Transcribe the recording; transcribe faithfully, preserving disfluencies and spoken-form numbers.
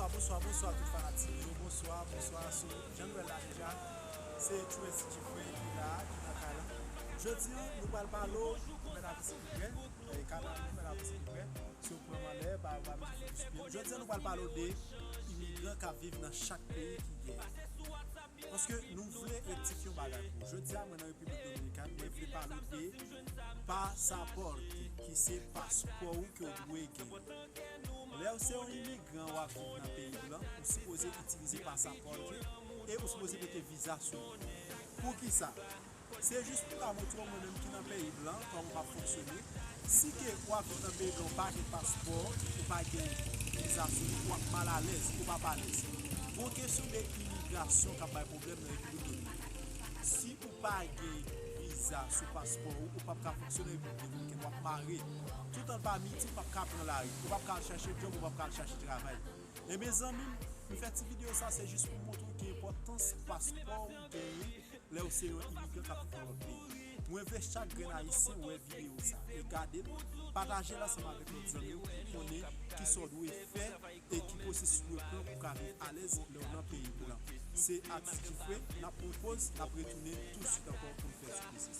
Bonswa, bonswa, bonswa tout fanatik yo. Bonswa, bonswa. So, jan nou wè la deja, se True S G Free ki la, ki nan kay la. Jodi a, nou pral pale w, nou mèt avanse pi prè. E, kanal nou mèt avanse pi prè. Si w pran m anlè, ba, ba, ba, jodi a, nou pral pale w de imigran k ap viv nan chak peyi ki gen. Paske nou vle rektifye yon bagay pou w. Jodi a, mwen nan Repiblik Dominikàn, mwen vle pale w de pasapòte, ki se paspò ou ke w dwe gen. Lè w se yon imigran, w ap viv nan peyi blan, ou sipoze itilize pasapòte e ou sipoze mete viza sou li. Poukisa? Se jis pou m ka montre w mwen menm ki nan peyi blan, kòman m ap fonksyone. Si ke w ap viv nan peyi blan, ou pa gen paspò, ou pa gen viza sou li, w ap mal alèz, ou p ap alèz. Gon kesyon de imigrasyon k ap bay pwoblèm nan Repiblik Dominikèn. Si ou pa gen viza sou paspò ou, ou p ap ka fonksyone nan Repiblik Dominikèn, w ap mare. Toutan l pa midi, ou p ap ka pran lari, ou p ap ka al chache djòb, ou p ap ka al chache travay. E mezanmi, m fè ti videyo sa, se jis pou m montre w ki enpòtans paspò ou genyen lè w se yon imigran k ap viv nan lòt peyi. Mwen vle chak grenn ayisyen wè videyo sa e gade l, pataje l ansanm avèk lòt zanmi w pou konnen kisa w dwe fè e ki pwosesis w dwe pran pou w ka viv alèz lè w nan peyi blan. Se Atis Jifre, n ap pran yon poz, n ap retounen tousuit ankò pou n fè sou pwosesis.